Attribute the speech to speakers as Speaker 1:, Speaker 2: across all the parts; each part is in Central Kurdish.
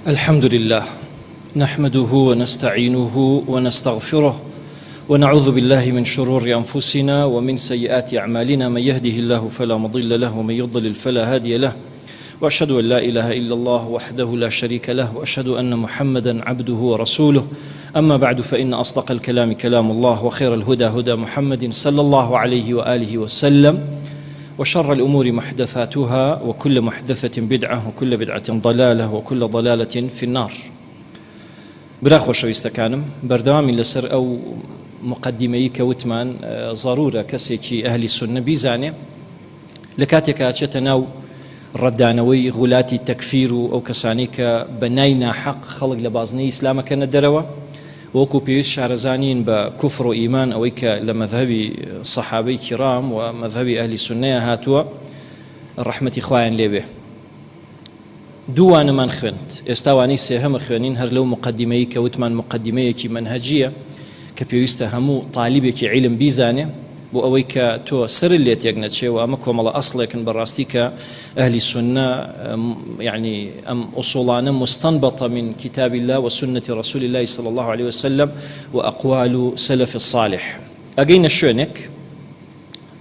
Speaker 1: الحمد لله نحمده ونستعينه ونستغفره ونعوذ بالله من شرور أنفسنا ومن سيئات أعمالنا من يهده الله فلا مضل له ومن يضلل فلا هادي له وأشهد أن لا إله إلا الله وحده لا شريك له وأشهد أن محمدا عبده ورسوله أما بعد فإن أصدق الكلام كلام الله وخير الهدى هدى محمد صلى الله عليه وآله وسلم وشر الأمور محدثاتها وكل محدثة بدعة وكل بدعة ضلالة وكل ضلالة في النار. برا خۆشەویستەکانم بەردەوامین لەسەر ئەو مقدمەیی کە وتمان ضرورە کەسێکی ئەهلی سوننە بیزانێ لە کاتێکا ئەچێتە ناو ڕەتدانەوەی غولاتی تەکفیر و ئەو کەسانەی کە بە نای ناحەق خەڵک لە بازنەی ئیسلام ئەکەنە دەرەوە و وەکو پێویست شارەزا نین بە کوفر و ئیمان ئەوەی کە لە مەزهەبی سەحابەی کیرام و مەزهەبی ئەهلی سوننەیا هاتووە ڕەحمەتی خوایان لێ بێ. دوو وانەمان خوێند، ئێستا وانەی سێهەمە خوێنین هەر لەو موقەدیمەی کە وتمان موقەدیمەیەکی مەنهەجییە کە پێویستە هەموو تالیبێکی عیلم بیزانێ بۆ ئەوەی کە تۆ سەرت لێ تێک نەچێ و ئەمە کۆمەڵە ئەسڵێکن بەڕاستی کە ئەهلی سوننە یەعنی ئەم ئوسوڵانە مستنبطە من کتاب اللە و سنة رسول اللە صلی اللە علیه وسلم و اقوال سلف الصالح ئەگەینە شوێنێک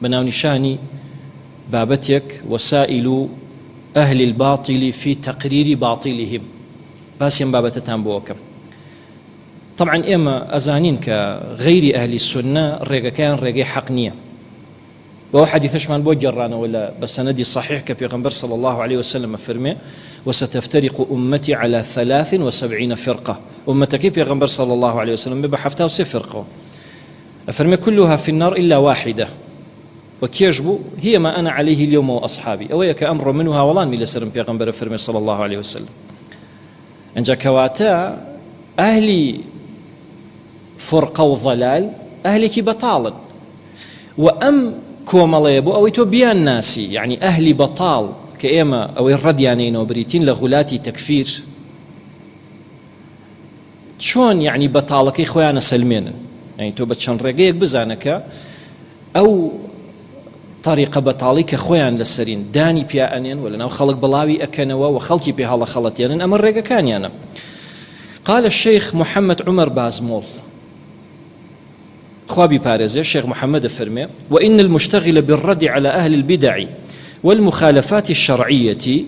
Speaker 1: بە ناونیشانی بابەتێک، وسائل اهل الباطل فی تقریر باطلهم، باسی ئەم بابەتەتان بۆ ئەکەم. تەبعەن ئێمە ئەزانین کە غەیری ئەهلی سوننە ڕێگەکەیان ڕێگەی حەق نییە. بەو حەدیثەشمان بۆ گێڕانەوە لە بە سەنەدی صحیح کە پێغەمبەر صلی الله علیه وسلم فەرمێ وستفترق امتی علی 73 فرقە ئومەتەکەی پێغەمبەر صلی الله علیه وسلم بە 73 فرقەوە ئەفەرمێ كلها في النار إلا واحدة و کێش بوو هي ما أنا عليه اليوم وأصحابي ئەوەیە کە ئەمڕۆ من و هاوەڵانمی لەسەرم پێغەمبەرە فەرمێ صلی الله عليه وسلم ئەنجا کەواتە ئەهلی فرقە و ضلال ئەهلێکی بەتاڵن و ئەم کۆمەڵەیە بۆ ئەوەی تۆ بیان ناسی یعنی ئەهلی بەتاڵ کە ئێمە ئەوەی ڕەدیانەینەوە بریتین لە غولاتی تەکفیر چۆن یەعنی بەتاڵەکەی خۆیان ئەسەلمێنن؟ یەعنی تۆ بە چەند ڕێگەیەک بزانە کە ئەو تەریقە بەتاڵی کە خۆیان لەسەرین دانی پیا ئەنێن و لەناو خەڵک بڵاوی ئەکەنەوە و خەڵکی پێ هەڵەخەڵەتێنن ئەمە ڕێگەکانیانە. قال الشيخ محمد عمر بازمول خوا بیپارێزێ شێخ محمد ئەفەرمێ، وإن المشتغل بالرد على أهل البدع والمخالفات الشرعية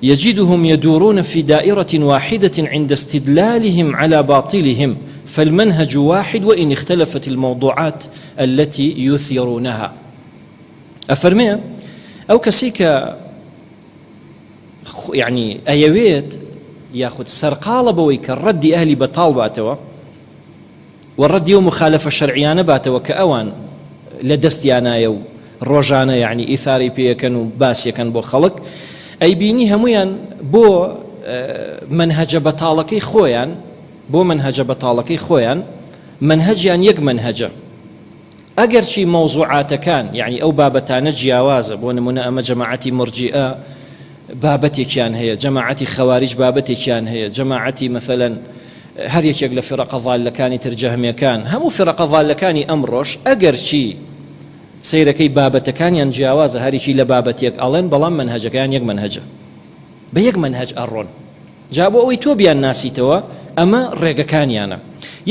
Speaker 1: يجدهم يدورون في دائرة واحدة عند استدلالهم على باطلهم فالمنهج واحد وإن اختلفت الموضوعات التي يثيرونها ئەفەرمێ ئەو کەسەی کە یعنی ئەیەوێت یاخود سەرقاڵە بەوەی کە ڕەدی ئەهلی بەتاڵ باتەوە و ڕەدی ئەو موخالەفە شەرعیانە باتەوە کە ئەوان لە دەستیانایە و ڕۆژانە یەعنی ئیثارەی پێ ئەکەن و باسیەکەن بۆ خەڵک ئەیبینی هەموویان بۆ مەنهەجە بەتاڵەکەی خۆیان بۆ مەنهەجە بەتاڵەکەی خۆیان مەنهەجیان یەک مەنهەجە ئەگەرچی مەوزوعاتەکان یعنی ئەو بابەتانە جیاوازە بۆ نمونە ئەمە جەماعەتی مرجئە بابەتێکیان هەیە جەماعەتی خەواریج بابەتێکیان هەیە جەماعەتی مەثەلەن هەر یەکێک لە فیرەقە ضالەکانی تر جەهمیەکان هەموو فیرەقە ضالەکانی ئەمڕۆش ئەگەرچی سەیرەکەی بابەتەکانیان جیاوازە هەریکی لە بابەتێک ئەڵێن بەڵام مەنهەجەکەیان یەک مەنهەجە بە یەک مەنهەج ئەڕۆن جا بۆ ئەوەی تۆ بیان ناسیتەوە ئەمە ڕێگەکانیانە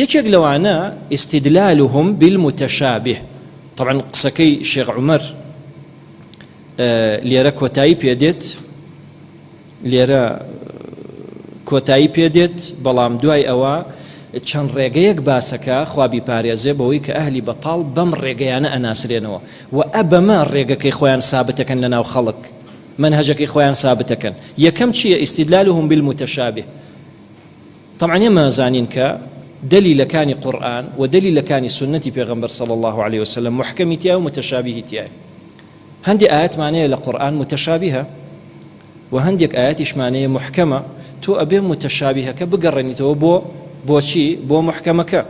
Speaker 1: یەکێک لەوانە استدلالهم بالمتشابه طبعا قسەکەی شێخ عومەر لێرە کۆتایی پێدێت لێرە کۆتایی پێدێت، بەڵام دوای ئەوە چەند ڕێگەیەک باسەکا، خوا بیپارێزێ بەوەی کە ئەهلی بەتاڵ بەم ڕێگەیانە ئەناسرێنەوە و ئە بەمە ڕێگەکەی خۆیان سابتەکەن لەناو خەڵک مەنهەجەکەی خۆیان سابتەکەن یەکەم چییە استدلالهم بالمتشابه طبعا ئێمە ئەزانین کە دەلیلەکانی قورئان و دەلیلەکانی سوننەتی پێغەمبەر صلی الله علیه وسلم محکەمی تیایە و متشابهی تیایە هەندێک ئایەتمان هەیە لە قورئان متشابهە و هەندێک ئایەتیشمان هەیە محکەمە، تۆ ئەبێ متشابهەکە بگەڕێنیتەوە بۆ بۆچی؟ بۆ محکەمەکە.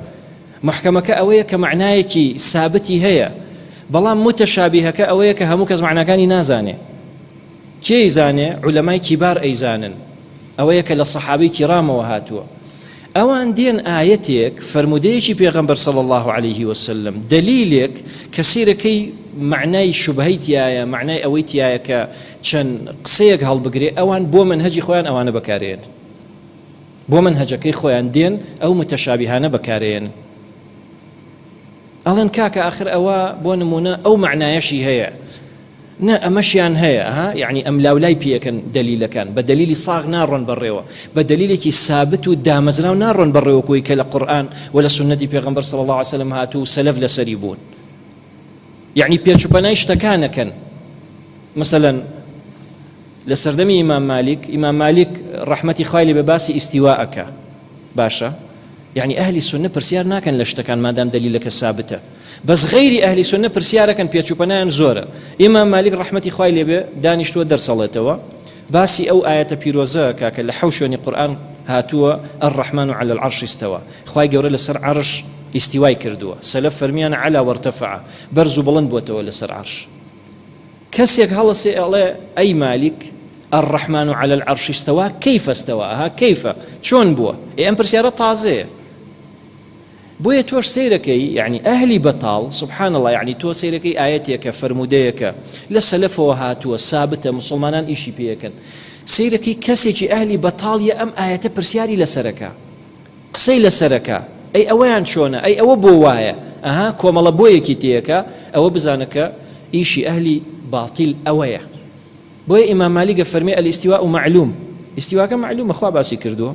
Speaker 1: محکەمەکە ئەوەیە کە مەعنایەکی سابتی هەیە، بەڵام متشابهەکە ئەوەیە کە هەموو کەس مەعناکانی نازانێ. کێ ئەیزانێ؟ عولەمای کیبار ئەیزانن. ئەوەیە کە لە سەحابەی کیرامەوە هاتووە. ئەوان دێن ئایەتێک، فەرموودەیەکی پێغەمبەر صلی اللە علیه وسلم، دەلیلێک کە سەیرەکەی مەعنای شوبهەی تیایە، مەعنای ئەوەی تیایە کە چەند قسەیەک هەڵبگرێ، ئەوان بۆ مەنهەجی خۆیان ئەوانە بەکارێنن. بۆ مەنهەجەکەی خۆیان دێن ئەو متەشابیهانە بەکارێنن. ئەڵێن کاکە ئاخر ئەوە بۆ نمونە ئەو مەعنایەشی هەیە نا ئەمەشیان هەیە ها یعنی ئەم لاولای پێەکەن دەلیلەکان بە دەلیلی ساغ ناڕۆن بەڕێوە بە دەلیلێکی سابت و دامەزراو ناڕۆن بەڕێوە کۆی کە لە قورئان و لە سوننەتی پێغەمبەر صلی الله علیه وسلم هاتوو و سەلەف لەسەری بوون یعنی پێچ و پەنای شتەکانەکەن مثلا لە سەردەمی ئیمام مالیک ئیمام مالیک ڕەحمەتی خوای لێ بێ باسی ئیستیوا ئەکا باشە یعنی ئەهلی سوننە پرسیار ناکەن لە شتەکان مادام دەلیلەکە سابتە بەس غەیری ئەهلی سوننە پرسیارەکەن پێچوپەنایان زۆرە ئیمام مالیک ڕەحمەتی خوای لێ بێ دانیشتووە دەرسەڵێتەوە باسی ئەو ئایەتە پیرۆزە کاکە لە حەو شوێنی قورئان هاتووە الرحمن علی العرش استوى خوای گەورە لەسەر عەرش ئیستیوای کردووە سەلەف فەرمیان علا وارتفع بەرز و بڵند بووەتەوە لەسەر عەرش کەسێک هەڵەسێ ئەڵێ ئەی مالیک الرحمن علی العرش استوی کیف استوی ئەها کیفە چۆن بووە ئێ ئەم پرسیارە تازەیە بۆیە تۆش سەیرەکەی یعنی ئەهلی بەتاڵ سبحان الله یعنی تۆ سەیرەکەی ئایەتێکە فەرموودەیەکە لە سەلەفەوە هاتووە سابتە مسلمانان ئیشی پێیەکەن سەیرەکەی کەسێکی ئەهلی بەتاڵیە ئەم ئایەتە پرسیاری لەسەرەکە قسەی لەسەرەکا ئەی ئەوەیان چۆنە ئەی ئەوە بۆ وایە ئەها کۆمەڵە بۆیەکی تێکە ئەوە بزانە کە ئیشی ئەهلی باتیل ئەوەیە بۆیە ئیمام مالیک فەرمی الاستواء معلوم ئیستیواکە معلومە خوا باسی کردووە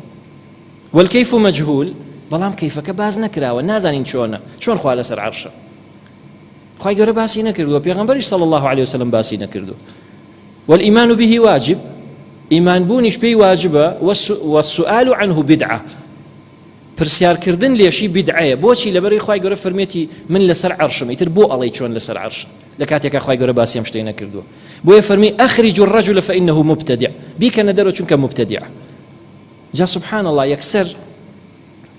Speaker 1: والکیف مجهول بەڵام کەیفەکە باس نەکراوە نازانین چۆنە چۆن خوا لەسەر عەرشە خوای گەورە باسی نەکردووە پێغەمبەریش صلی الله علیه وسلم باسی نەکردووە والإیمان به واجب ئیمان بوونیش پێی واجبە والسؤال عنه بدعة پرسیارکردن لێشی بدعەیە بۆچی لەبەرەی خوای گەورە فەرمێتی من لەسەر عەرشم ئیتر بۆ ئەڵێی چۆن لەسەر عەرش لە کاتێکا خوای گەورە باسی ئەم شتەی نەکردووە بۆیە فەرمی ئەخریج الرجل فإنه مبتدع بیکەنە دەرەوە چونکە مبتدع جا سبحان الله یەکسەر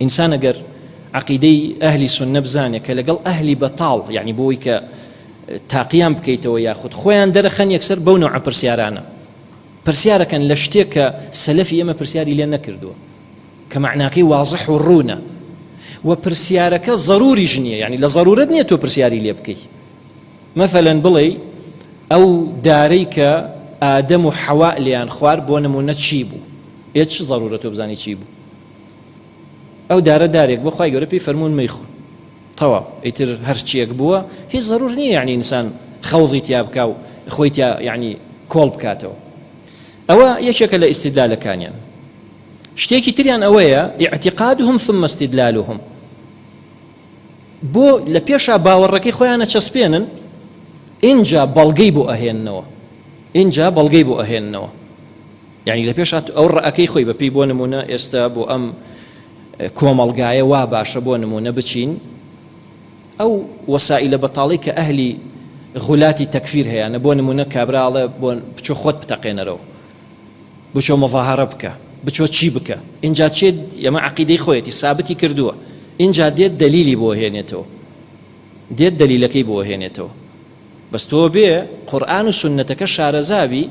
Speaker 1: ئینسان ئەگەر عەقیدەی ئەهلی سوننە بزانێ کە لەگەڵ ئەهلی بەتاڵ یعنی بۆی کە تاقیان بکەیتەوە یاخود خۆیان دەرەخەن یەکسەر بەو نەوعە پرسیارانە پرسیارەکەن لە شتێک کە سەلەفی ئێمە پرسیاری لێ نەکردووە کە معناکەی وازح و ڕوونە و پرسیارەکە ضروریش نییە یعنی لە ضرورەت نییە تۆ پرسیاری لێ بکەیت مثلا بڵێ ئەو دارەی کە ئادەم و حەوا لێیان خوارد بۆ نمونە چی بوو ئێ چ ضرورە تۆ بزانی چی بوو ئەو دارە دارێک بۆ خوای گەورە پێی فەرموون مەیخۆن تەواو ئیتر هەرچیەک بووە هیچ زەرور نییە یعنی ئینسان خەوڵی تیا بکا و خۆی تیا یعنی کۆڵ بکاتەوە ئەوە یەکێکە لە ئیستدلالەکانیان شتێکی تریان ئەوەیە اعتقادهم ثم استدلالهم بۆ لە پێشا باوەڕەکەی خۆیانە چەسپێنن ئینجا بەڵگەی بۆ ئەهێننەوە ئینجا بەڵگەی بۆ ئەهێننەوە یانی لە پێشا ئەو ڕەئەکەی خۆی بەپێی بۆ نمونە ئێستا بۆ ئەم کۆمەڵگایە وا باشە بۆ نمونە بچین ئەو وەسائلە بەتاڵی کە ئەهلی غولاتی تەکفیر هەیەە بۆ نمونە کابراڵێ بۆ بچۆ خۆت بتەقێنەرەوە بچۆ مەظاهرە بکە بچۆ چی بکە اینجا چێت ئەمە عقیدەی خۆیەتی سابتی کردووە اینجا دێت دەلیلی بۆ هێنێتەوە دێت دەلیلەکەی بۆ هێنێتەوە بەس تۆ بێ قورئان و سوننەتەکە شارەزا بی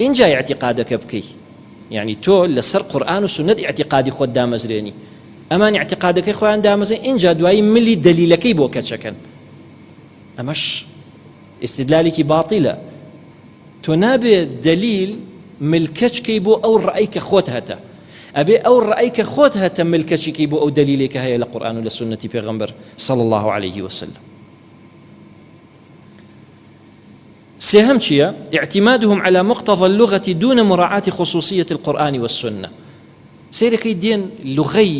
Speaker 1: ئینجا ئیعتیقادەکە بکەی یعنی تۆ لەسەر قورئان و سوننەت ئیعتیقادی خۆت دامەزرێنی ئەمان ئیعتیقادەکەی خۆیان دامەزرێن ئینجا دوایی ملی دەلیلەکەی بۆ کەچەکەن ئەمەش ئیستدلالێکی باتیلە تۆ نابێ دەلیل ملکەچکەی بۆ ئەو ڕەئی کە خۆت هەتە ئەبێ ئەو ڕەئی کە خۆت هەتە ملکەچیکەی بۆ ئەو دەلیلێکە هەیە لە قورئان و لە سوننەتی پێغەمبەر صلی الله علیه وسلم سێهەم چییە؟ اعتمادهم على مقتضى اللغة دون مراعاة خصوصية القرآن والسنة سەیرەکەی دێن لغەی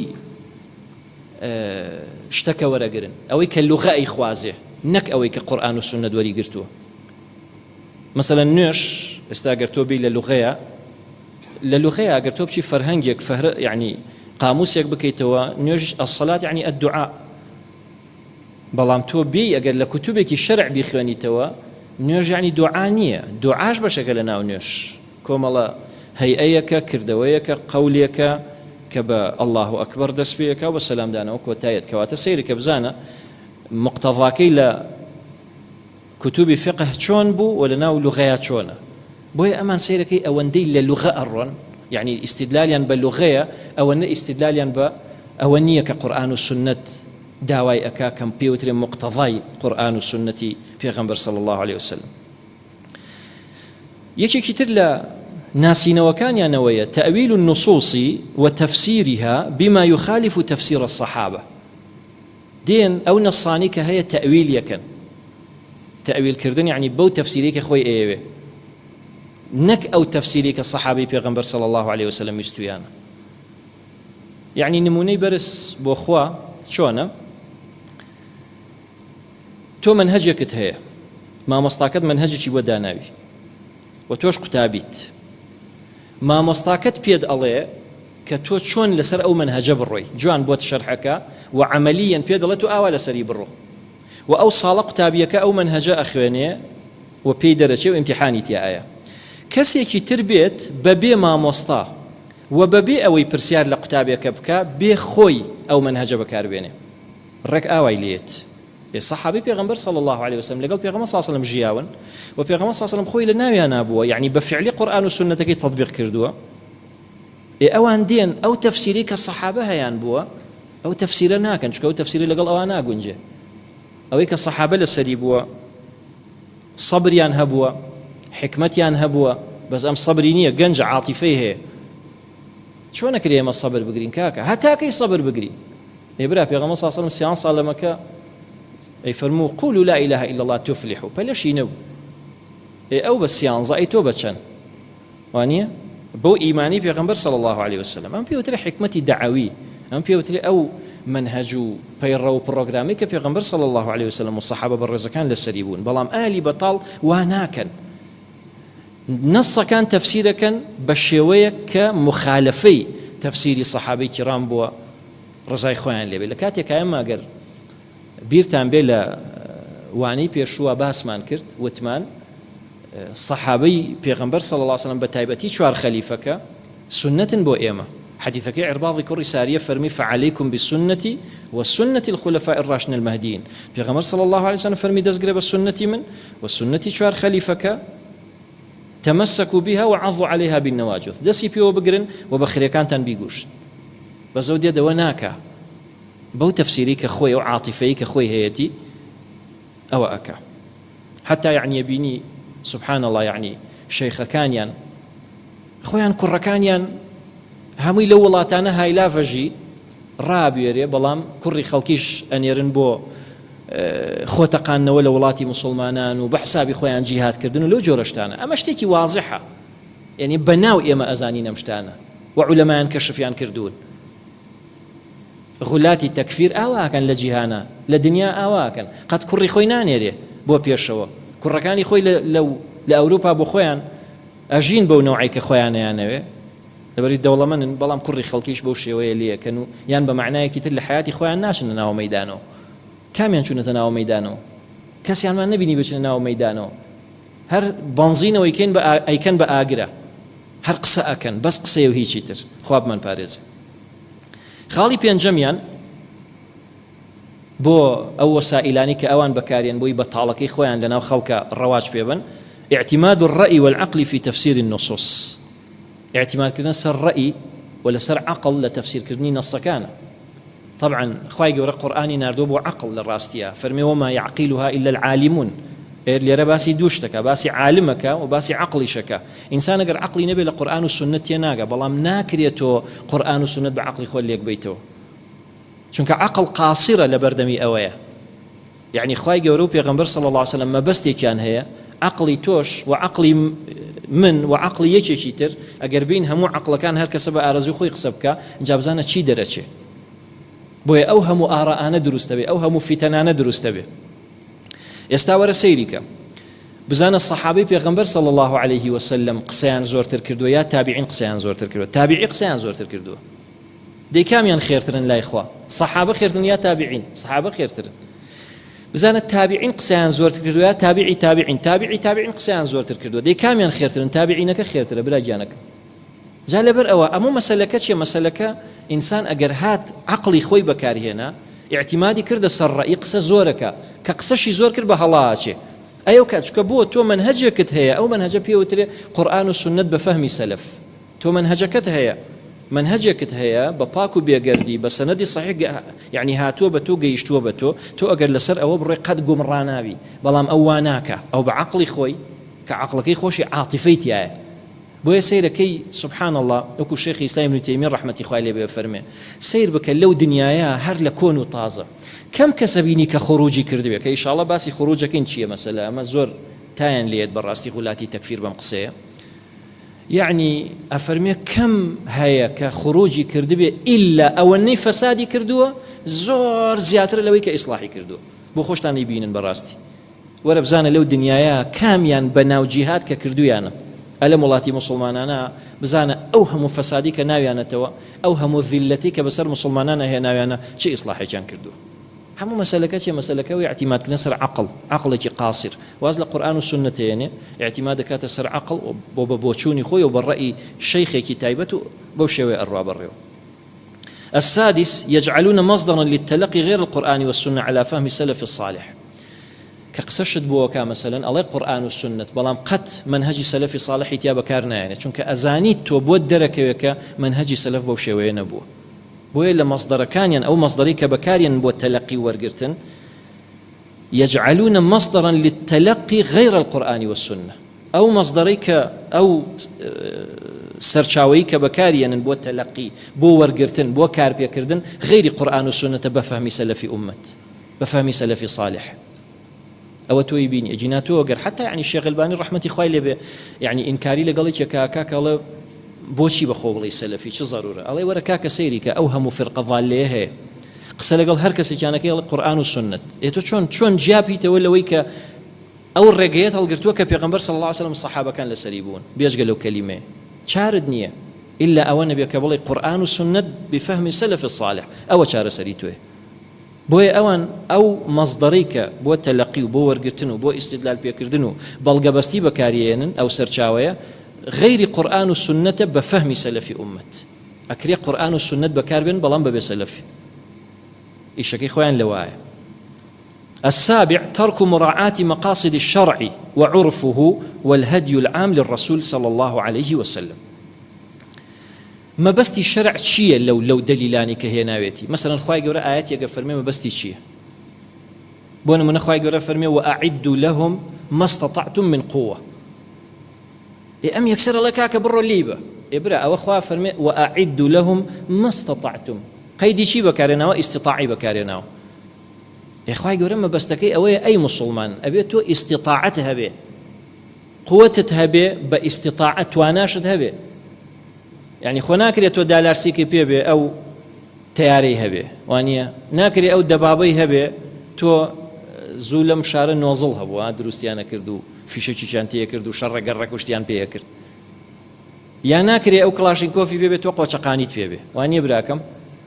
Speaker 1: شتەکە وەرەگرن ئەوەی کە لغە ئەیخوازێ نەک ئەوەی کە قورئان و سوننەت وەری گرتووە مەسەلەن نوێژ ئێستا گەر تۆ بی لە لغەیە لە لغەیە گەر تۆ بچی فەرهەنگێک فەهر یعنی قاموسێک بکەیتەوە نوێژ الصلاة یعنی الدعاء بەڵام تۆ بێی ئەگەر لە کوتوبێکی شەرع بیخوێنیتەوە نوێژ یەعنی دوعا نییە، دوعاش بەشێکە لە ناو نوێژ، کۆمەڵە هەیئەیەکە، کردەوەیەکە، قەولێکە کە بە اللە اکبر دەست پێ ئەکا و بە سەلام دانەوە کۆتایەت، کەواتە سەیرکە بزانە مقتەضاکەی لە کوتوبی فقه چۆن بوو و لە ناو لوغەیا چۆنە، بۆیە ئەمان سەیرەکەی ئەوەندەی لە لوغە ئەڕۆن یەعنی ئیستیدلالیان بە لوغەیە ئەوەندە ئیستیدلالیان بە ئەوە نییە کە قورئان و سوننەت داوای ئەکا کەم پێ وترێ موقتەضای قورئان و سوننەتی پێغەمبەر صلی اللە علیە وسلم. یەکێکی تر لە ناسینەوەکانیانەوەیە تأویل النصوص وتفسیرها بما یخالف تفسیر الصحابە دێن ئەو نەصانی کە هەیە تەئویل یەکەن تەئویل کردن یعنی بەو تەفسیرەی کە خۆی ئەیەوێ نەک ئەو تەفسیرەی کە سەحابەی پێغەمبەر صلی الله علیه وسلم ویستویانە. یعنی نمونەی بەرز بۆ خوا چۆنە؟ تۆ مەنهەجێکت هەیە مامۆستاکەت مەنهەجێکی بۆ داناوی و تۆش قوتابیت مامۆستاکەت پێت ئەڵێ کە تۆ چۆن لەسەر ئەو مەنهەجە بڕۆی جوان بۆت شەرحەکە و عەمەلیەن پێ دەڵێ تۆ ئاوا لەسەری بڕۆ و ئەو ساڵە قوتابیەکە ئەو مەنهەجە ئەخوێنێ و پێی دەرەچێ و ئیمتیحانی تیا ئەیە کەسێکی تر بێت بەبێ مامۆستا و بەبێ ئەوەی پرسیار لە قوتابێکە بکا بێ خۆی ئەو مەنهەجە بەکار بێنێ ڕێک ئاوای لێت ئێ سەحابەی پێغەمبەر صلی اللە علیە وسلم لەگەڵ پێغەمبەر صلی اللە علیه وسلم ژیاون و پێغەمبەر صلی اللە علیه وسلم خۆی لە ناویانا بووە یعنی بە فعلی قورئان و سوننەتەکەی تطبیق کردووە ئێ ئەوان دێن ئەو تەفسیری کە سەحابە هەیان بووە ئەو تەفسیرە ناکەن چونکە ئەو تەفسیرە لەگەڵ ئەوان ناگونجێ ئەوەی کە سەحابە لەسەری بووە سەبریان هەبووە حکمەتیان هەبووە بەس ئەم سەبری نییە گەنج عاتیفەی هەیە چۆن ئەکرێ ئێمە سەبر بگرین کاکە هەتاکەی سەبر بگرین ئێ برا پێغەمبەر صلی الله علیه و سلم سیان ساڵ لە مەکە ئەی فەرموو قولوا لا اله الا الله تفلحوا پەلەشی نەبوو ئێ ئەو بە سیانزە ئەی تۆ بە چەند وانە بەو ئیمانی پێغەمبەر صلی الله علیه وسلم ئەم پێوترە حکمەتی دەعەوی ئەم پێوترێ ئەو منهج و پەیڕە و پڕۆگرامی کە پێغەمبەر صلی الله علیه وسلم و سەحابە بەڕێزەکان لەسەری بوون بەڵام ئالی بەتاڵ وا ناکەن نەصەکان تەفسیرەکەن بە شێوەیەک کە مخالفەی تەفسیری سەحابەی کیرام بووە ڕزای خۆیان لێبێ لە کاتێکا ئێمە گەر بیرتان بێ لە وانەی پێشووە باسمان کرد وتمان سەحابەی پێغەمبەر صلی الله علیه وسلم بە تایبەتی چوار خەلیفەکە سنتن بۆ ئێمە حديثەکەی عرباضی کوڕی ساریە فەرمی فعليكم بسنتي وسنة الخلفاء الراشدين المهديين پێغەمبەر صلی الله علیه وسلم فەرمی دەستگرە بە سنەتی من و سنەتی چوار خەلیفەکە تمسكوا بها وعضوا عليها بالنواجذ دەستی پێوە بگرن و بە خرێکانتان بیگوشن بەس ئەو دێدەوە ناکا بەو تەفسیری کە خۆی ئەو عاتیفەیی کە خۆی هەیەتی ئەوە ئەکا حتا یعنی بینی سبحان الله یعنی شەیخەکانیان خۆیان کوڕەکانیان هەمووی لەو وڵاتانە هایلاڤەژی ڕابێرێ بەڵام کوڕی خەڵکیش ئەنێرن بۆ خۆتەقاندنەوە لە وڵاتی مسلمانان و بە حسابی خۆیان جیهادکردن و لەو جۆرەشتانە ئەمە شتێکی وازحە یعنی بەناو ئێمە ئەزانین ئەم شتانە و عولەمایان کەشفیان کردوون غولاتی تەکفیر ئاواکەن لە جیهانە لە دنیا ئاواکەن قەت کوڕی خۆی نانێرێ بۆ پێشەوە کوڕەکانی خۆی لە ئەوروپا بۆ خۆیان ئەژین بەو نەوعەی کە خۆیان ئەیانەوێ لەبەری دەوڵەمەنن بەڵام کوڕی خەڵکیش بەو شێوەیە لێکەن و یان بە مەعنایەکی تر لە حیاتی خۆیان ناچنە ناو مەیدانەوە کامیان چوونەتە ناو مەیدانەوە کەسیانمان نەبینی بچنە ناو مەیدانەوە هەر بەنزینەوە ئەیکەین بە ئەیکەن بە ئاگرە هەر قسە ئەکەن بەس قسەیە و هیچی تر خوا بمان پارێزێ خاڵی پێنجەمیان بۆ ئەو وەسائیلانی کە ئەوان بەکارێن بۆی بەتاڵەکەی خۆیان لەناو خەڵکە ڕەواج پێبن اعتماد الرأي والعقل في تفسير النصوص اعتمادکردن سەر ڕەئی و لەسەر عەقڵ لە تەفسیرکردنی نەصەکانە طبعا خوای گەورە قورئانی ناردووە بۆ عەقڵ لە ڕاستیا فەرمی وما یعقلها الا العالمون لێرە باسی دوو شتەکە باسی عالمەکە و باسی عەقڵیشەکە ئینسان ئەگەر عەقڵی نەبێ لە قورئان و سوننەت تێناگا بەڵام ناکرێت تۆ قورئان و سوننەت بە عەقڵی خۆت لێک بەیتەوە چونکە عەقڵ قاسرە لە بەردەمی ئەوەیە یەعنی خوای گەورە و پێغەمبەر صلی اللە علیە وسلم مەبەستێکیان هەیە عەقڵی تۆش و عەقڵی من و عەقڵی یەکێکی تر ئەگەر بین هەموو عەقڵەکان هەر کەسە بە ئارەزوی خۆی قسە بکا ئینجا بزانە چی دەرەچێ بۆیە ئەو هەموو ئارائانە دروست دەبێ ئەو هەموو فیتەنانە دروست دەبێ ئێستا وەرە سەیری کە بزانە سەحابەی پێغەمبەر صلی الله علیه وسلم قسەیان زۆرتر کردووە یا تابعین قسەیان زۆرتر کردووە تابعی قسەیان زۆرتر کردووە دەی کامیان خێرترن لای خوا سەحابە خێرترن یا تابعین سەحابە خێرترن بزانە تابعین قسەیان زۆرتر کردووە یا تابعی تابعین تابعی تابعین قسەیان زۆرتر کردووە دەی کامیان خێرترن تابعینەکە خێرترە برا گیانەکە جا لەبەر ئەوە ئەمە مەسەلەکە چیە مەسەلەکە ئینسان ئەگەر هات عقلی خۆی بەکارهێنا اعتمادی کردە سەر ڕەئی قسە زۆرەکە کە قسەشی زۆر کرد بە هەڵاچێ ئەو کە چکە بۆ تۆ منهجێکت هەیە ئەو منهجە پێوترێ قورئان و سنت بە فەهمی سەلەف تۆ مەنهەجەکەت هەیە مەنهەجێکت هەیە بە پاک و بێگەردی بە سەنەدی صحیح یعنی هاتووە بە تۆ گەیشتووە بە تۆ تۆ ئەگەر لەسەر ئەوە بڕۆی قەت گومڕا نابی بەڵام ئەو وا ناکا ئەو بە عەقڵی خۆی کە عەقڵەکەی خۆشی عاتیفەی تایە. بۆیە سەیرەکەی سبحان اللە وەکو شێخی ئیسلام ابن تەیمیە ڕەحمەتی خوای لێ بێ فەرمێ سەیر بکە لەو دنیایە هەر لە کۆن و تازە کەم کەسە بینی کە خروجی کردبێ کە ئیشاڵە باسی خروجەکەین چییە مەسەلە ئەمە زۆر تایان لێت بەڕاستی غولاتی تەکفیر بەم قسەیە یعنی ئەفەرمێ کەم هەیە کە خروجی کردبێ ئیلا ئەوەنەی فەسادی کردووە زۆر زیاترە لەوەی کە ئیسلاحی کردووە بۆ خۆشتان ئەیبینن بەڕاستی وەرە بزانە لەو دنیایە کامیان بە ناو جیهاد کە کردویانە ئەلەم وڵاتی موسڵمانانە بزانە ئەو هەموو فەسادی کە ناویانەتەوە ئەو هەموو ذیلەتی کە بەسەر موسڵمانانە هێناویانە چ ئیسڵاحێکیان کردووە هەموو مەسەلەکە چیە مەسەلەکە ئەوەی ئیعتیماد کردنە سەر عەقڵ عەقڵێکی قاسر واز لە قورئان و سوننەت هێنێ ئیعتیماد دەکاتە سەر عەقڵ بۆ بە بۆچوونی خۆی و بە ڕەئی شەیخێکی تایبەت و بەو شێوەیە ئەڕوا بەڕێوە السادس يجعلون مصدرا للتلقي غير القرآن والسنة على فهم السلف الصالح کە قسەشت بۆ ئەکا مەسەلەن ئەڵێ قورئان و سوننەت بەڵام قەت مەنهەجی سەلەفی ساڵحی تیا بەکار نایەنێ چونکە ئەزانیت تۆ بۆت دەرەکەوێ کە مەنهەجی سەلەف بەو شێوەیە نەبووە بۆیە لە مەصدەرەکانیان ئەو مەصدەرەی کە بەکاریان بۆ تەلەقی وەرگرتن يجعلون مصدرا للتلقي غير القرآن والسنة ئەو مەصدەرەی کە ئەو سەرچاوەی کە بەکاریەنن بۆ تەلەقی بۆ وەرگرتن بۆ کارپێکردن غەیری قورئان و سوننەتە بە فەهمی سەلەفی ئوممەت بە فەهمی سەلەفی صالح ئەوە تۆی بینی ئەگینا تۆ گەر حتا یعنی شێخ ئەلبانی ڕەحمەتی خوای لێ بێ یعنی ئینکاری لەگەڵ یەکێکا کاکە ئەڵێ بۆچی بە خۆ بڵێی سەلەفی چ زەرورە ئەڵێ وەرە کاکە سەیری کە ئەو هەموو فرقە ضالەیە هەیە قسە لەگەڵ هەر کەسێکیانەکەی ئەڵێ قورئان و سوننەت ئێ تۆ چۆن چۆن جیابیتەوە لەوەی کە ئەو ڕێگەیەت هەڵگرتووە کە پێغەمبەر صلی اللە علیه وسلم سەحابەکان لەسەری بوون بێجگە لەو کەلیمەیە چارت نییە ئیلا ئەوە نەبێ کە بڵێ قورئان و سوننەت بفهم سلف الصالح ئەوە چارەسەری تۆیە بۆیە ئەوان ئەو مەسدەرەی کە بۆ تەلەقی و بۆ وەرگرتن و بۆ ئیستیدلال پێکردن و بەڵگەبەستی بەکاریەیەنن ئەو سەرچاوەیە غەیری قورئان و سوننەتە بە فەهمی سەلەفی ئوممەت ئەکرێ قورئان و سوننەت بەکاربێن بەڵام بەبێ سەلەفی ئیشەکەی خۆیان لەوایە السابع ترك مراعاة مقاصد الشرع وعرفه والهدي العام للرسول صلى الله عليه وسلم مەبەستی شەرع چییە لەو لەو دەلیلانەی کە هێناوێتی مەسەلەن خوای گەورە ئایەتێک ئەفەرمێ مەبەستی چییە بۆ نمونە خوای گەورە فەرمێ وأعدوا لهم ما استطعتم من قوة ئێ ئەم یەکسەر ئەڵێ کاکە بڕۆ لێی بە ئێ برا ئەوە خوا فەرمێ وأعدوا لهم ما استطعتم قەیدی چی بەکارێناوە ئیستیطاعی بەکارێناوە ئێ خوای گەورە مەبەستەکەی ئەوەیە ئەی موسڵمان ئەبێ تۆ ئیستیطاعەت هەبێ قوتت هەبێ بە ئیستیطاعەت تواناشت هەبێ یعنی خۆ ناکرێت تۆ دالارسیکی پێ بێ ئەو تەیارەی هەبێ وانە ناکرێ ئەو دەبابەی هەبێ تۆ زوو لەم شارە نۆزڵ هەبووە دروستیانە کرد و فیشەکیشیان تێ کرد و شەڕە گەڕەک و شتیان پێ کرد یا ناکرێ ئەو کڵاشینکۆفی پێ بێ تۆ قۆچەقانیت پێ بێ وانە براکەم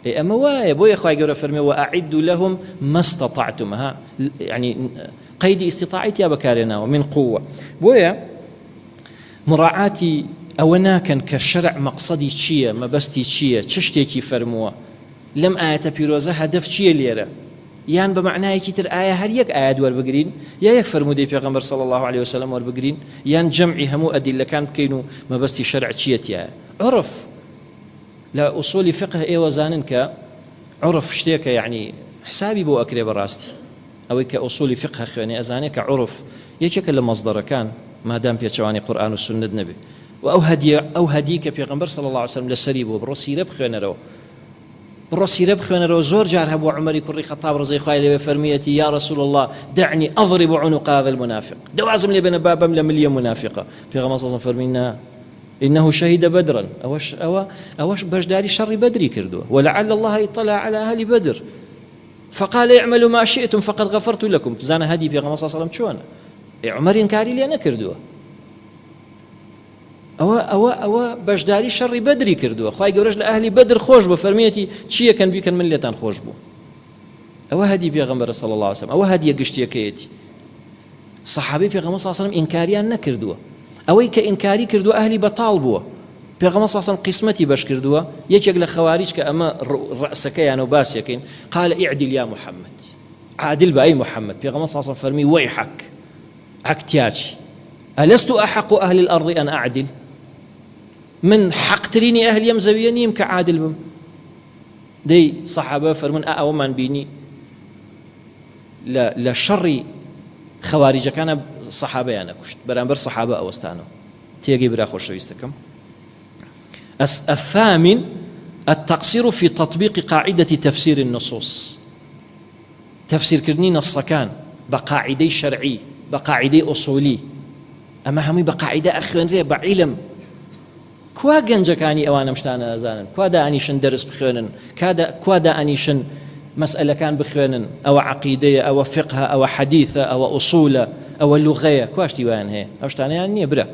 Speaker 1: ئێ ئەمە وایە بۆیە خوای گەورە فەرمێ وأعدوا لهم ما استطعتم ها یعنی قەیدی ئیستیطاعی تیا بەکارێناوە من قووە بۆیە مراعاتی ئەوە ناکەن کە شەرع مەقسەدی چییە مەبەستی چییە چ شتێکی فەرمووە لەم ئایەتە پیرۆزە هەدەف چییە لێرە یان بە مەعنایەکی تر ئایا هەر یەک ئایەت وەربگرین یا یەک فەرموودەی پێغەمبەر صلی اللە علیه وسلم وەربگرین یان جەمعی هەموو ئەدیلەکان بکەین و مەبەستی شەرع چییە تیایە عورف لە ئوسولی فقه ئێوە زانن کە عورف شتێکە یعنی حسابی بۆ ئەکرێ بەڕاستی ئەوەی کە ئوسولی فقه خوێنێ ئەزانێ کە عورف یەکێکە لە مەصدەرەکان مادام پێچەوانەی قورئان و سوننەت نەبێ و ئەو هەدیە ئەو هەدی کە پێغەمبەر صلی اللە علیه وسلم لەسەری بووە بڕۆ سیرە بخوێنەرەوە بڕۆ سیرە بخوێنەرەوە زۆر جار هەبووە عومەری کوڕی خەتاب ڕزای خوای لێ بێ فەرموویەتی یا رسول اللە دعنی اضرب عنق هذا المنافق دەوازم لێ بێنە با بەم لە ملی ئەم منافقە پێغەمبەر صلی اللە علیه وسلم فەرمووی نا إنه شهد بدرا ئەوەش ئەوە ئەوەش بەشداری شەڕی بەدری کردووە ولعل الله اطلع على أهل بدر فقال اعملوا ما شئتم فقد غفرت لكم بزانە هەدی پێغەمبەر صلی الله علیه وسلم چۆنە عومەر ئینکاری لێ نەکردووە ئەوە ئەوە ئەوە بەشداری شەڕی بەدری کردووە خوای گەورەش لە ئەهلی بەدر خۆش بە فەرمیەتی چیەکەن بیکەن من لێتان خۆش بوو ئەوە هەدی پێغەمبەر صلی الله علیه وسلم ئەوە هەدیە گشتیەکەیەتی سەحابەی پێغەمبەر صلی الله علیه وسلم ئینکاریان نەکردووە ئەوەی کە ئینکاری کردووە ئەهلی بەتاڵ بووە پێغەمبەر صلی الله علیه وسلم قسمەتی بەش کردووە یەکێک لە خەواریج کە ئەمە ڕەسەکەیان و باسیەکەین قال اعدل یا محمد عادل بە ئەی محمد پێغەمبەر صلی الله علیه وسلم فەرمی وەیحەک عەک تیاچی ئەلست ئەحەق ئەهل الأرض أن أعدل من حەقترینی ئەهلی ئەم زەویە نیم کە عادل بم دەی سەحابە فەرمونون ئا ئەوەمان بینی لە شەڕی خەواریجەکانە سەحابەیانە کوشت بەرامبەر سەحابە ئەوەستانەوە. تێگەی برا خۆشەویستەکەم؟ الثامن التقصير في تطبيق قاعدة تفسير النصوص تەفسیرکردنی نەصەکان بە قاعیدەی شەرعی بە قاعیدەی ئوسولی ئەمە هەمووی بە قاعیدە ئەخوێنرێ بە عیلم کوا گەنجەکانی ئەوان ئەم شتانە ئەزانن کوا دائەنیشن دەرس بخوێنن کوا دائەنیشن مەسئلەکان بخوێنن ئەوە عەقیدەیە ئەوە فقهە ئەوە حەدیثە ئەوە ئوسولە ئەوە لوغەیە کوا شتی وایان هەیە ئەو شتانەیان نییە برا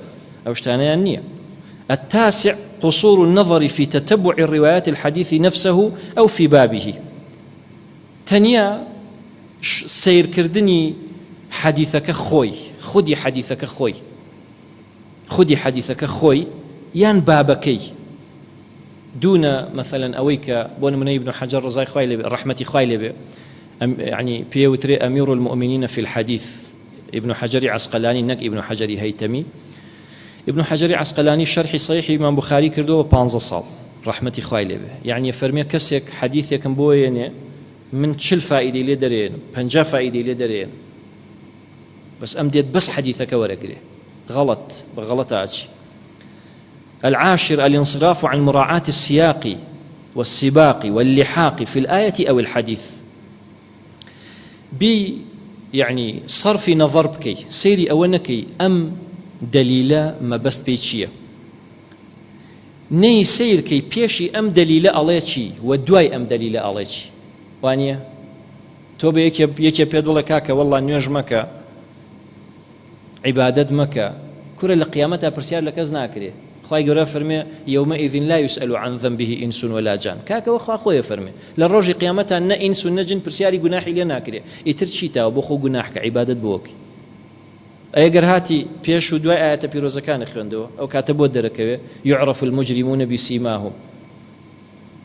Speaker 1: ئەو شتانەیان نییە التاسع قصور النظر في تتبع الروايات الحديث نفسه أو في بابه تەنیا سەیرکردنی حەدیثەکە خۆی خودی حەدیثەکە خۆی خودی حەدیثەکە خۆی یان بابەکەی دونە مەسەلەن ئەوەی کە بۆ نمونە ابن حەجەر ڕزای خوای لێ ڕەحمەتی خوای لێ بێ یعنی پێ وترێ ئەمیر المؤمنین فی الحدیث ابن حەجەری عەسقەلانی نەک ابن حەجەری هەیتەمی ابن حەجەری عەسقەلانی شەرحی صحیحی ئیمام بوخاری کردووە بە 15 ساڵ ڕەحمەتی خوای لێ بێ یعنی فەرمێ کەسێک حەدیثێکم بۆ یەنێ من 40 فائیدەی لێ دەرێنم 50 فائیدەی لێ دەرێنم بەس ئەم دێت بەس حەدیثەکە وەرەگرێ غەڵەت بە غەڵەتە ئەچی العاشر الانصراف عن مراعاة السياق والسباق واللحاق في الآية أو الحديث بی یعنی صرفی نظر بکەی سەیری ئەوە نەکەی ئەم دەلیلە مەبەست پێی چییە نەی سەیرکەی پێشی ئەم دەلیلە ئەڵێ چی و دوای ئەم دەلیلە ئەڵێ چی وانە تۆ بە یەکێ یەکێ پێت بڵێ کاکە وەڵا نوێژ مەکە عیبادەت مەکە کورە لە قیامەتا پرسیار لە کەس ناکرێ خوای گەورە فەرمێ يومئذ لا يسأل عن ذنبه إنس ولا جان کاکە وە خوا خۆی فەرمێ لە ڕۆژی قیامەتا نە ئینس و نە جن پرسیاری گوناحی لێ ناکرێ ئیتر چی تاوە بۆ خۆ گوناح کە عیبادەت بۆ کەی ئەگەر هاتی پێش و دوای ئایەتە پیرۆزەکانی خوێندەوە ئەو کاتە بۆ دەرەکەوێ يعرف المجرمون بسيماهم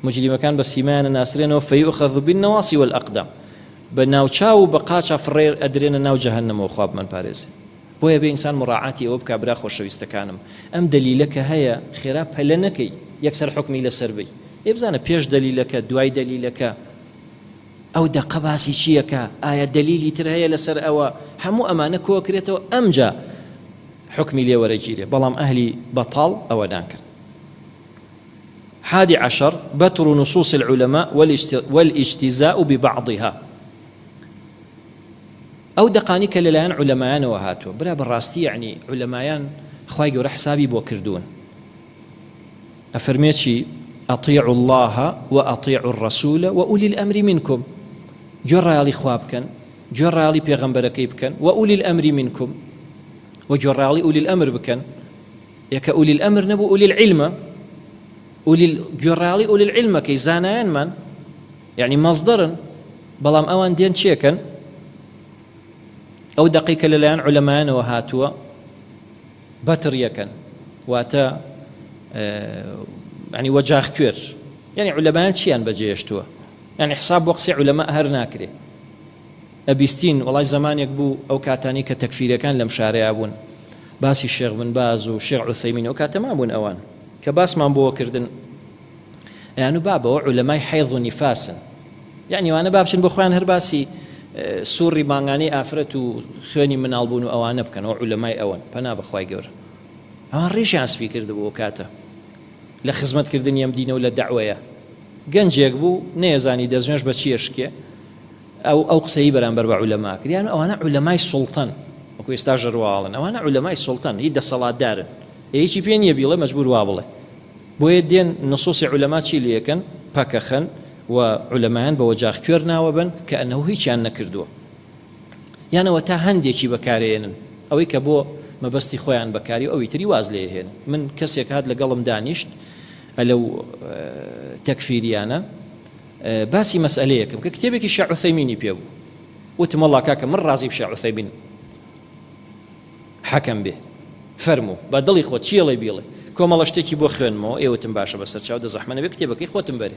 Speaker 1: موجریمەکان بە سیمایان ئەناسرێنەوە فیوخذ بالنواصی والاقدام بە ناوچاو و بە قاچا فڕێ ئەدرێنە ناو جەهەنەمەوە خوا بمانپارێزێ بۆیە بێ ئینسان مڕاعاتی ئەوە بکا برا خۆشەویستەکانم ئەم دەلیلە کە هەیە خێرا پەلە نەکەی یەکسەر حوکمی لەسەر بی ئێ بزانە پێش دەلیلەکە دوای دەلیلەکە ئەو دەقە باسی چییەکە ئایا دەلیلی تر هەیە لەسەر ئەوە هەموو ئەمانە کۆکرێتەوە ئەمجا حوکمی لێ وەرەگیرێ بەڵام ئەهلی بەتاڵ ئەوە ناکەن. حادی عشر، بتر نصوص العلماء والاجتزاء ببعضها ئەو دەقانی کە لەلایەن عولەمایانەوە هاتووە برا بەڕاستی یەعنی عولەمایان خوای گەورە حسابی بۆ کردوون ئەفەرمێ چی أطيعوا الله وأطيعوا الرسول وأولي الأمر منكم گوێ ڕایەڵی خوا بکەن گوێ ڕایەڵی پێغەمبەرەکەی بکەن وأولي الأمر منكم و گوێ ڕایەڵی أولي الأمر بکەن ئێ کە اولی الامر نەبوو اولی العلمە اولی گوێڕایەڵی اولی العلمەکەی زانایانمان یعنی مەصدرن بەڵام ئەوان دێن چێکەن ئەو دەقەی کە لەلایەن عولەمایانەوە هاتووە بەتر یەکەن واتە ینی وەجاخ کوێر یعنی عولەمایان چیان بەجێهێشتووە یعنی حساب بۆ قسەی عولەما هەر ناکرێ ئەبیستین وەڵای زەمانێک بوو ئەو کاتانەی کە تەکفیرەکان لەم شارەیا بوون باسی شێخ بن باز و شێخ عوثەیمین ئەو کاتە مابوون ئەوان کە باسمان بۆ کردن ئەیان و بابەوە عولەمای حەیض و نیفاسن یعنی وانە با بچن بۆ خۆیان هەر باسی سوڕی مانگانەی ئافرەت و خوێنی مناڵ بوون و ئەوانە بکەنەوە عولەمای ئەوەن پەنا بەخوای گەورە ئەوان ڕیشیان سپی کردبوو ئەو کاتە لە خزمەتکردنی ئەم دینە و لە دەعوەیە گەنجێک بوو نەیەزانی دەستنوێژ بە چییە شکێ ئەو ئەو قسەی بەرامبەر بە عولەما کرد یان ئەوانە عولەمای سوڵتەن وەکو ئێستا ژەرواڵن ئەوانە عولەمای سوڵتەن هی دەسەڵاتدارن هیچی پێ نییە بیڵێ مەجبور وا بڵێ بۆیە دێن نصوصی عولەما چی لێکەن پەکەخەن و عولەمایان بە وەجاخ کوێر ناوە بن کە ئەنەو هیچیان نەکردووە یانەوە تا هەندێکی بەکارێنن ئەوەی کە بۆ مەبەستی خۆیان بەکاری و ئەوی تری واز لێهێن من کەسێک هات لەگەڵم دانیشت ئەلەو تەکفیریانە باسی مەسئەلەیەکم کرد کتێبێکی شێخ عوثەیمینی پێ بوو وتم وەڵا کاکە من ڕازیم شێخ عوثەیمین حەکەم بێ فەرموو بە دڵی خۆت چی ئەڵێ بیڵێ کۆمەڵە شتێکی بۆ خوێنمەوە ئێ وتم باشە بەسەر چاو دە زەحمە نەبێ کتێبەکەی خۆتم بەرێ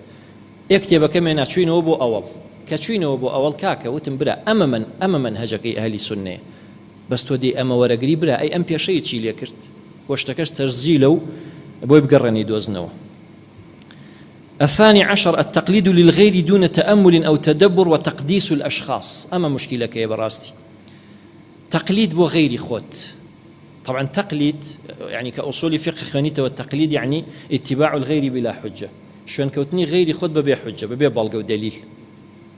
Speaker 1: ئێ کتێبەکە مێنا چوینەوە بۆ ئەوەڵ کە چوینەوە بۆ ئەوەڵ کاکە وتم برا ئەمە من ئەمە مەنهەجەکەی ئەهلی سوننەیە بەس تۆ دێی ئەمە وەرەگری برا ئەی ئەم پێشەی چی لێ کرد وە شتەکەش تەسجیلە و بۆی بگەڕێنی دۆزنەوە الثاني عشر التقليد للغير دون تأمل أو تدبر وتقديس الأشخاص ئەمە مشکیلەکەیە بەڕاستی تەقلید بۆ غەیری خۆت. طبعا تقلید یعنی کە ئوسولی فقه خوێنیتەوە تقلید یعنی اتباع الغیر بلا حجە شوێنکەوتنی غەیری خۆت بەبێ حجە بەبێ بەڵگە و دەلیل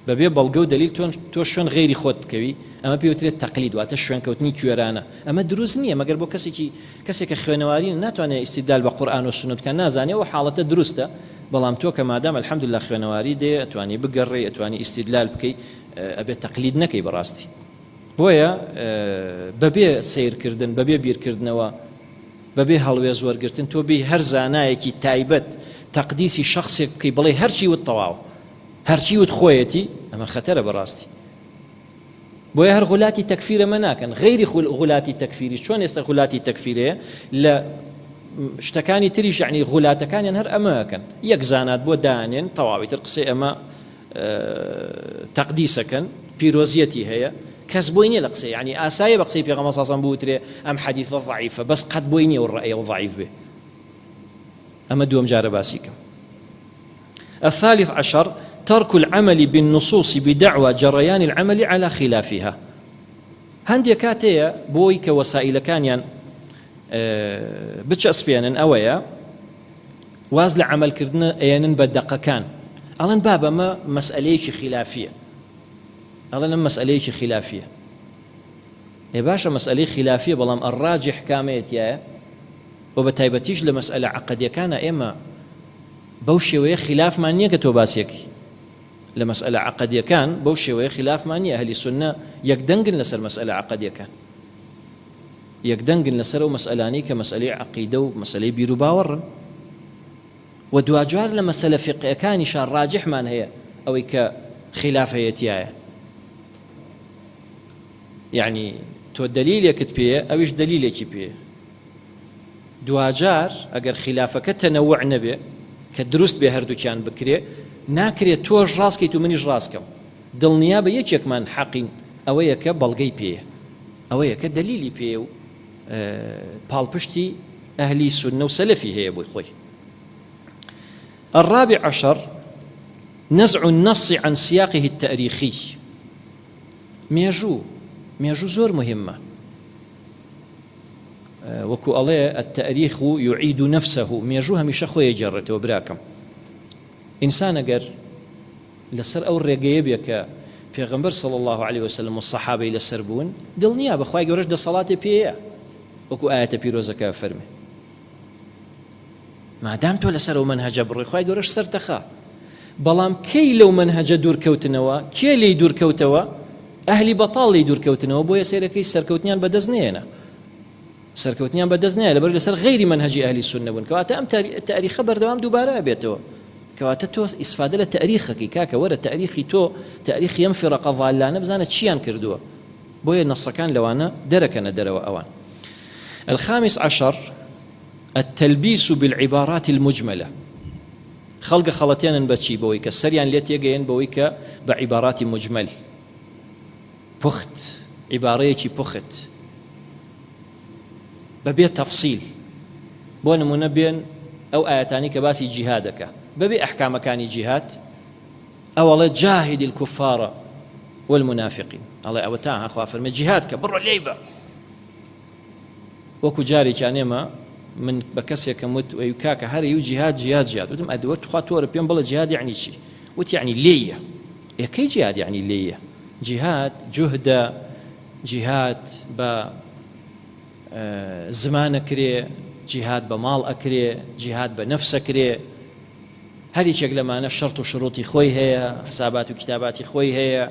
Speaker 1: بەبێ بەڵگە و دەلیل تۆ تۆ شوێن غەیری خۆت بکەوی ئەمە پێی وترێت تەقلید واتە شوێنکەوتنی کوێرانە ئەمە دروست نییە مەگەر بۆ کەسێکی کەسێک کە خوێنەواری ناتوانێت ئیستیدلال بە قورئان و سوننەت بکات نازانێ ئەو حاڵەتە دروستە بەڵام تۆ کە مادام الحمدلله خوێنەواری دێ ئەتوانی بگەڕێی ئەتوانی ئیستیدلال بکەی ئەبێت تەقلید نەکەی بەڕاستی بۆیە بەبێ سەیرکردن بەبێ بیرکردنەوە بەبێ هەڵوێست وەرگرتن تۆ بێی هەر زانایەکی تایبەت تەقدیسی شەخسێک بکەی بڵێ هەرچی وت تەواو هەرچی وت خۆیەتی ئەمە خەتەرە بەڕاستی بۆیە هەر غولاتی تەکفیر ئەمە ناکەن غەیری غولاتی تەکفیری چۆن ئێستا غولاتی تەکفیرەیە لە شتەکانی تریش یعنی غولاتەکانیان هەر ئەمەکەن یەک زانات بۆ دانێن تەواوی تر قسەی ئەمە تەقدیسەکەن پیرۆزیەتی هەیە کەس بۆی نییە لە قسەی یعنی ئاسایە بە قسەی پێغەمبەر صلی الله بوترێ ئەم حەدیثە ضعیفە بەس قەت بۆی نییە و ڕەئیە ضعیف بێ ئەمە دووەم جارە باسی کەم الثالث عشر ترك العمل بالنصوص بدعوى جريان العمل على خلافها هەندێک کاتەیە بۆی کە وەسائلەکانیان بچەسپێنن ئەوەیە واز لە عەمەلکردنە ئەیەنن بە دەقەکان ئەڵێن بابە ئەمە مەسئەلەیەکی خیلافیە ئەڵێن ئەم مەسئەلەیەکی خیلافیە ئێ باشە مەسئەلەی خیلافیە بەڵام الراجح کامەیە تیایە و بە تایبەتیش لە مەسئەلە عەقەدیەکانە ئێمە بەو شێوەیە خلافمان نییە کە تۆ باسیەکەی لە مەسئلە عقدیەکان بەو شێوەیە خلافمان نییە ئەهلی سنە یەکدەنگن لەسەر مەسئلە عقدیەکان یەکدەنگن لەسەر ئەو مەسئەلانەی کە مەسئەلەی عەقیدە و مەسئەلەی بیروباوەڕن و دواجار لە مەسەلە فیقهیەکانیشا ڕاجحمان هەیە ئەوەی کە خیلاف هەیە تیایە یعنی تۆ دەلیلێکت پێیە ئەویش دەلیلێکی پێیە دواجار ئەگەر خلافەکە تەنەوع نەبێ کە دروست بێ هەردووکیان بکرێ ناکرێت تۆش ڕاستکەیت و منیش ڕاستکەم دڵنیا بە یەکێکمان حەقین ئەوەیە کە بەڵگەی پێیە ئەوەیە کە دەلیلی پێیە و پاڵپشتی ئەهلی سوننە و سەلەفی هەیە بۆی خۆی. الرابع عشر نزع النص عن سياقه التأريخي مێژوو مێژوو زۆر مهمە وەکو ئەڵێ التأریخ يعيد نفسه مێژوو هەمیشە خۆی گێڕێتەوە براکەم ئینسان ئەگەر لەسەر ئەو ڕێگەیە بێ کە پێغەمبەر صلی اللە علیە وسلم و سەحابەی لەسەر بوون دڵنیابە خوای گەورەش دەسەڵاتی پێیە وەکو ئایەتە پیرۆزەکە فەرمێ مادام تۆ لەسەر ئەو مەنهەجە بڕۆی خوای گەورەش سەرتەخا بەڵام کەی لەو مەنهەجە دوورکەوتنەوە کێ لێی دوورکەوتەوە ئەهلی بەتاڵ لێی دوورکەوتنەوە بۆیە سەیرەکەی سەرکەوتنیان بەدەست نێنا سەرکەوتنیان بەدەست نایە لەبەر لەسەر غەیری مەنهەجی ئەهلی سوننە بوون کەواتە ئەم تاریخە بەردەوام دووبارە ئەبێتەوە کەواتە تۆ ئیسفادە لە تاریخەکەی کاکە وەرە تاریخی تۆ تاریخی ئەم فیرەقە ضالانە بزانە چیان کردووە بۆیە نەسەکان لەوانە دەرەکەنە دەرەوە ئەوان الخامس عشر التلبیس بالعبارات المجملە خەڵگە خەڵەتێنن بەچی بەوەی کە سەریان لێ تێگەیەن بەوەی کە بە عیباراتی مجمل پوخت عیبارەیەکی پوخت بەبێ تەفسیل بۆ نمونە بێن ئەو ئایەتانی کە باسی جیهادەکە بەبێ ئەحکامەکانی جیهاد ئەوەڵێ جاهد الكفار والمنافقین ئەڵێ ئەوە تا خوا فەرمێ جیهاد کە بڕۆ لێی بە وەکو جارێکیان ئێمە من بە کەسێکم وت ئەی کاکە هەر و جیهاد جیهاد جیهاد وتم ئەدوە تخوا تۆرە پێم بڵێ جیهاد یعنی چی وت یعنی لێیە ئێکەی جیهاد یعنی لێیە جیهاد جوهدە جیهاد بە زمان ئەکرێ، جیهاد بە ماڵ ئەکرێ، جیهاد بە نەفس ئەکرێ، هەر یەکێک لەمانە شەرت و شروطی خۆی هەیە، حسابات و کیتاباتی خۆی هەیە،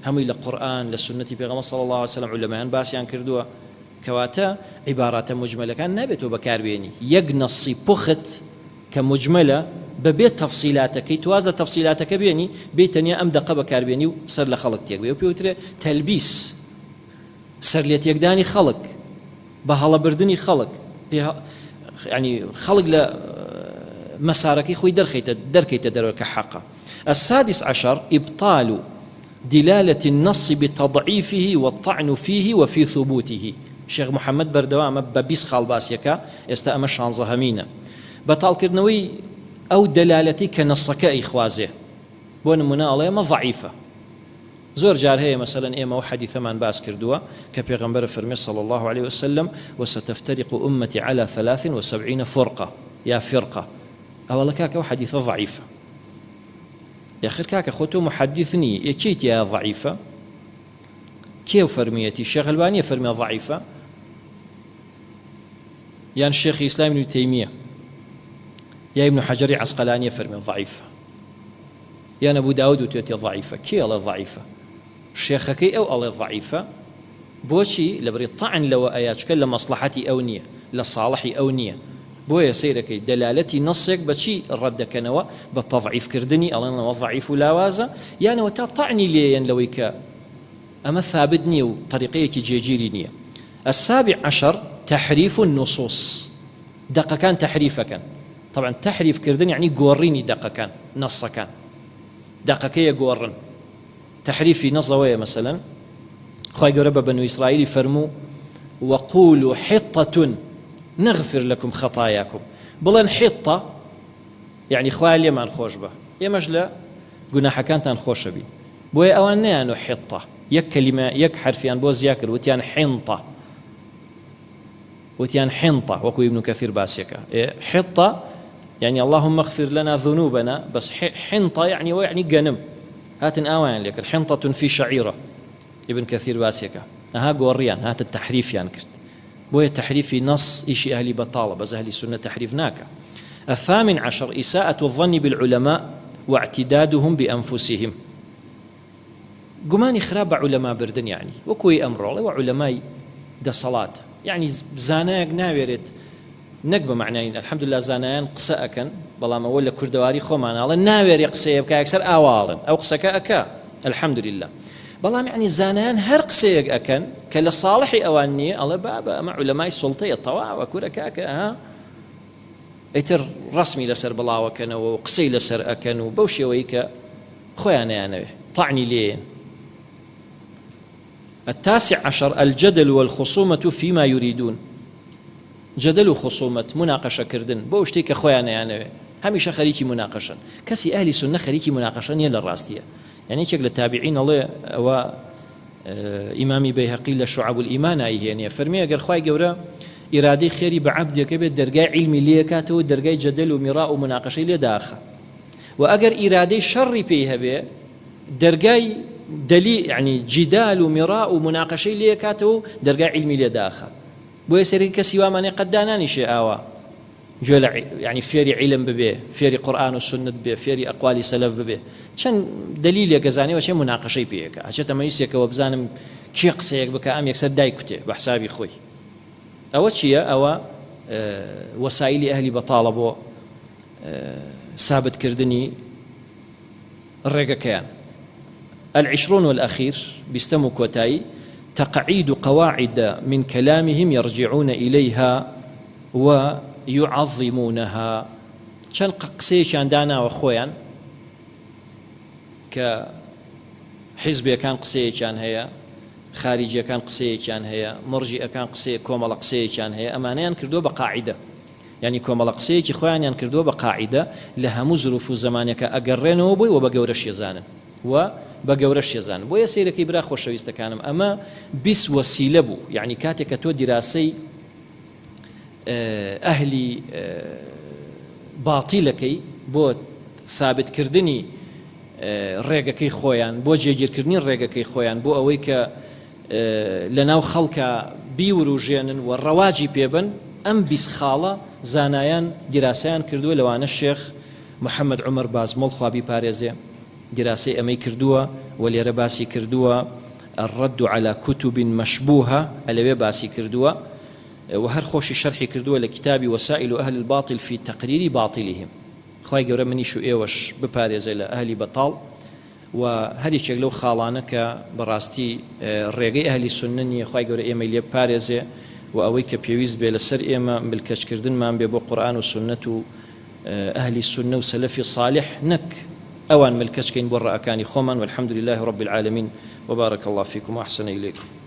Speaker 1: هەمووی لە قورئان، لە سوننەتی پێغەمبەر صلی اللە علیە وسلم عولەمایان باسیان کردووە، کەواتە عیباراتە موجمەلەکان نابێت تۆ بەکاربێنی، یەک نەصی پوخت کە موجمەلە بەبێ تەفسیلاتەکەی، تۆ واز لە تەفسیلاتەکە بێنی، بێی تەنیا ئەم دەقە بەکاربێنی و سەر لە خەڵک تێک بەی، ئەو پێ وترێ تەلبیس. سەرلێتێکدانی خەڵک، بە هەڵەبردنی خەڵک، پێ یانی خەڵک لە مەسارەکەی خۆی دەرخەیتە دەرکەیتە دەرەوە کە حەقە. السادس عشر ابطال دلالة النص بتضعيفه والطعن فيه وفي ثبوته شێخ محەممەد بەردەوامە بە 20 خاڵ باسیەکە ئێستا ئەمە شانزەهەمینە بەتاڵکردنەوەی ئەو دەلالەتی کە نەسەکە ئەیخوازێ بۆ نمونە ئەڵێ ئەمە ضعیفە. زۆر جار هەیە مەسەلەن ئێمە ئەو حەدیثەمان باس کردووە کە پێغەمبەر فەرمێ صلی اللە علیه وسلم وستفترق امتی علی ثلاث وسبعین فرقە یا فرقە ئەوەڵە کاکە ئەو حەدیثە ضعیفە یاخر کاکە خۆ تۆ محەدیث نی ئێ کێی تیایە ضعیفە کێ فەرمیەتی شێخ ئەلبانیە فەرمیە ضعیفە یان شێخی ئیسلام ابن تەیمیە یا ابن حەجەری عەسقەلانیە فەرمی ضعیفە یان ئەبو داود وتوێتی ضعیفە کێ ئەڵێ ضعیفە شێخەکەی ئەو ئەڵێ ضعیفە بۆچی لەبری طعن لەوە ئەیا چکە لە مەسڵەحەتی ئەو نییە لە ساڵحی ئەو نییە بۆیە سەیرەکەی دەلالەتی نەسێک بەچی ڕەت دەکەنەوە بە تەضعیف کردنی ئەڵێنەوە ضعیف و لاوازە یانەوە تا طعنی لێیەن لەوەی کە ئەمە ثابت نییە و طریقەیەکی جێگیری نییە السابع عشر تحریف النصوص دەقەکان تەحریفەکەن طبعا تەحریف کردن یعنی گۆڕینی دەقەکان نەسەکان دەقەکەیە گۆڕن تەحریفی نەس ئەوەیە مەسەلەن خوای گەورە بە بەنو ئیسرائیلی فەرموو وقولوا حطة نغفر لكم خطاياكم بڵێن حطە یعنی خوایە لێمان خۆش بە ئێمەش لە گوناحەکانتان خۆشە بین بۆیە ئەوان نەیان و حطە یەک کەلیمە یەک حرفیان بۆ زیا کرد وتیان حنطە وتیان حنطە وەکو ابن کثیر باسیەکە ئێ حطە یعنی اللهم اغفر لنا ذنوبنا بس حنطە یعنی ئەوە یعنی گەنم هاتن ئاوایان لێکرد حنطة في شعيرة ابن کثیر باسیەکە ئەها گۆڕیان هاتن تەحریفیان کرد بۆیە تەحریفی نص ئیشی ئەهلی بەتاڵە بەس ئەهلی سوننە تەحریف ناکە الثامن عشر إساءة الظن بالعلماء واعتدادهم بأنفسهم گومانی خراپ بە عولەما بردن یەعنی وەکو ی ئەمڕۆ ئەڵێ وە عولەمای دەسەڵات یەعنی زانایەک ناوێرێت نەک بە مەعنای الحمدللە زانایان قسە ئەکەن بەڵام ئەوە لە کوردەواری خۆمان ئەڵێ ناوێرێ قسەیە بکە یەکسەر ئاوا ئەڵێن ئەو قسەکە ئەکا الحمدللە بەڵام یەعنی زانایان هەر قسەیەک ئەکەن کە لە ساڵحی ئەوان نییە ئەڵێ بابە ئەمە عولەمای سوڵتەیە تەواوە کورە کاکە ها ئیتر ڕەسمی لەسەر بڵاوەکەنەوە و قسەی لەسەر ئەکەن و بەو شێوەی کە خۆیان نەیانەوێ تەعنی لێیەن. التاسع عشر الجدل والخصومة فيما يريدون جدل و خصومەت مناقەشە کردن بۆ شتێک کە خۆیان نەیانەوێ هەمیشە خەریکی مناقەشەن کەسی ئەهلی سوننە خەریکی مناقەشە نییە لە ڕاستیە یعنی یەکێک لە تابعین ئەڵێ ئەوە ئیمامی بەیهەقی لە شعب الئیمان ئایهێنێ فەرمی ئەگەر خوای گەورە ئیرادەی خێری بە عەبدێکە بێت دەرگای عیلمی لێکاتەوە دەرگای جەدەل و میڕا و مناقەشەی لێ داخە وە ئەگەر ئیرادەی شەڕی پێی هەبێ دەرگای دەلی یعنی جیدال و میڕا و مناقەشەی لێ کاتەوە و دەرگای عیلمی لێ داخە بۆیە سەری کەسی وامانەیە قەت دانانیشێ ئاوا گوێ لە یعنی فێری عیلم ببێ فێری قورئان و سوننەت بێ فێری ئەقوالی سەلەف ببێ چەند دەلیلێک گەزانێ وەچێ مناقەشەی پێیەکە ئەچێتە مەجلیسێکەوە بزانم کێ قسەیەک بکە ئەم یەکسەر دایکوتێ بە حسابی خۆی ئەوە چییە ئەوە وەسایلی ئەهلی بەتاڵە بۆ سابت کردنی ڕێگەکەیان. العشرون والأخير بیستەم و کۆتایی، تقعید قواعد من کلامهم یرجعون الیها و یعظمونها چەند قسەیەکیان داناوە خۆیان کە حیزبێکان قسەیەکیان هەیە خاریجیەکان قسەیەکیان هەیە مڕژیئەکان قسەیە کۆمەڵە قسەیەکیان هەیە ئەمانەیان کردووە بە قاعدە یانی کۆمەڵە قسەیەکی خۆیانیان کردووە بە قاعیدە لە هەموو زروف و زەمانێکا ئەگەڕێنەوە بۆی وە بە گەورەشی ئەزانن و بە گەورەشی ئەزانن بۆیە سەیرەکەی برا خۆشەویستەکانم ئەمە 20 وەسیلە بوو یانی کاتێک کە تۆ دیراسەی ئەهلی باتیلەکەی بۆ ثابتکردنی ڕێگەکەی خۆیان بۆ جێگیرکردنی ڕێگەکەی خۆیان بۆ ئەوەی کە لەناو خەڵکا بیوروژێنن و ڕەواجی پێبەن، ئەم 20 خاڵە زانایان دیراسەیان کردووە لەوانە شێخ محمد عومەر بازمۆڵ خوا بیپارێزێ دیراسەی ئەمەی کردووە و لێرە باسی کردووە الرد علی کتب مشبوهە ئەلەوێ باسی کردووە و هەر خۆشی شەرحی کردووە لە کتابی وسائل اهل الباطل فی تقریر باطلهم خوای گەورە منیش و ئێوەش بپارێزێ لە ئەهلی بەتاڵ وە هەر یەکێک لەو خاڵانە کە بەڕاستی ڕێگەی ئەهلی سوننە نییە خوای گەورە ئێمەی لێ بپارێزێ وە ئەوەی کە پێویست بێ لەسەر ئێمە ملکەچ کردنمان بێ بۆ قورئان و سوننەت و ئەهلی سوننە و سەلەفی صالح نەک ئەوان ملکەچ کەین بۆ ڕەئەکانی خۆمان والحمد لله رب العالمین وبارک اللە فیکم واحسن الیکم.